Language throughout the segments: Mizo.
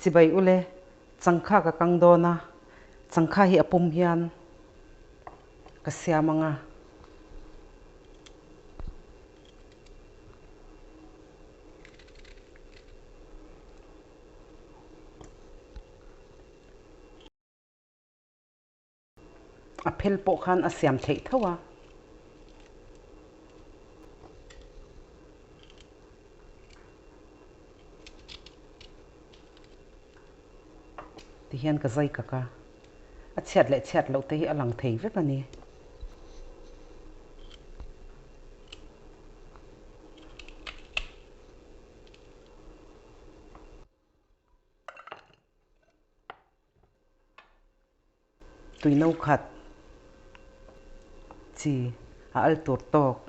Chibai ule, changkha ka kang dawn a, changkha hi a pum hian ka siam ang a. A phel pawh khan a siam theih tho a. Tihian ka zai kak a, a chhiat leh chhiat loh te hi a lang thei vek a ni. Tui no khat chi a al tur tawk.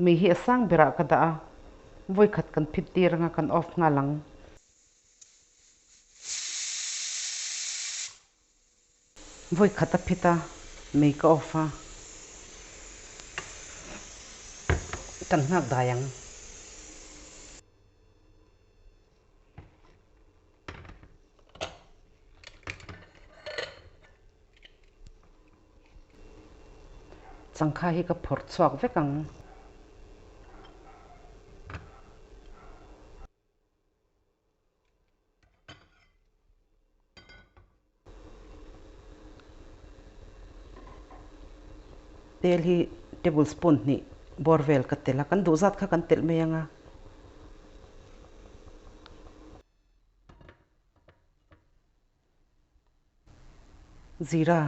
Mi hi a sang berah ka dah a, vawikhat kan phit tir anga kan off nghal ang. Vawikhat a phit a, mei ka off a, kan nghak dai ang. Changkha hi ka phawrh chhuak vek ang. Tel hi tablespoon hnih bawr vel ka telh a, kan duh zat kha kan telh mai ang a. Zira.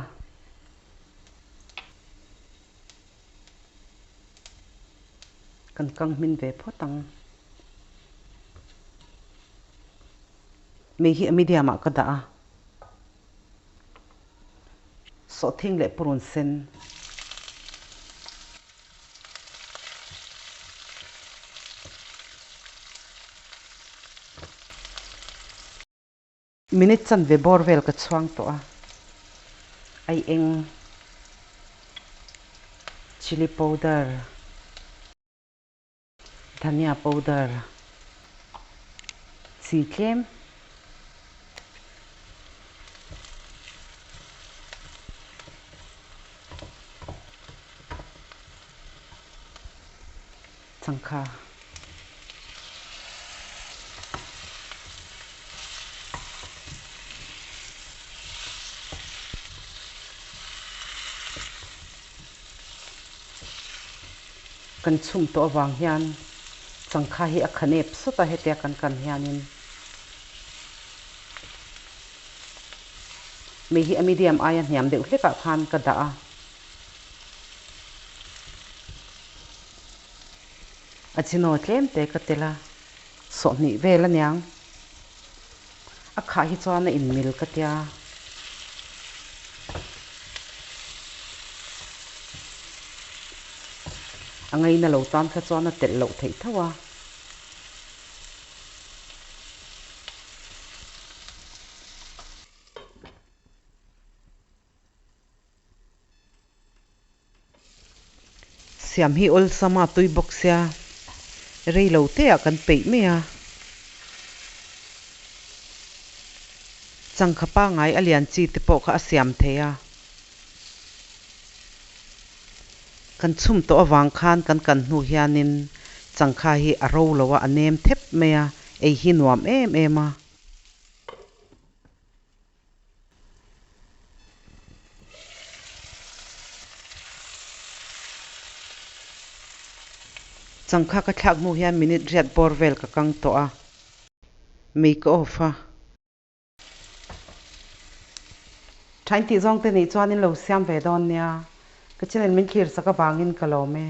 Kan kang hmin ve phawt ang. Mei hi a medium ah ka dah a. Sawhthing leh purun sen. Minute chanve bawr vel ka chhuang tawh a, ai eng chilli powder, dhania powder, chi tlem. Changkha. Kan chhum tawh avang hian changkha hi a khanep sawt a hetia kan kan hianin mei hi a medium aia hniam deuh hlekah khan ka dah a. A chinaw tlem te ka tel a, sawhnih vel aniang. A khah hi chuan a inmil ka tia. A ngaina lo tan kha chuan a telh loh theih tho a. Siam hi awlsam a tui bawk sia, rei lo te ah kan peih mai a. Changkha pangngai a lian chi te pawh kha a siam thei a. Kan chhum tawh avang khan kan kan hnu hianin changkha hi a ro lo a, a nem thep mai a, ei hi nuam em em a. Changkha ka thlak hnu hian minute riat bawr vel ka kang tawh a, mei ka off a. Thain tih zawng te nih chuan in lo siam ve dawn nia, ka channel min thlir sak avangin ka lawm e.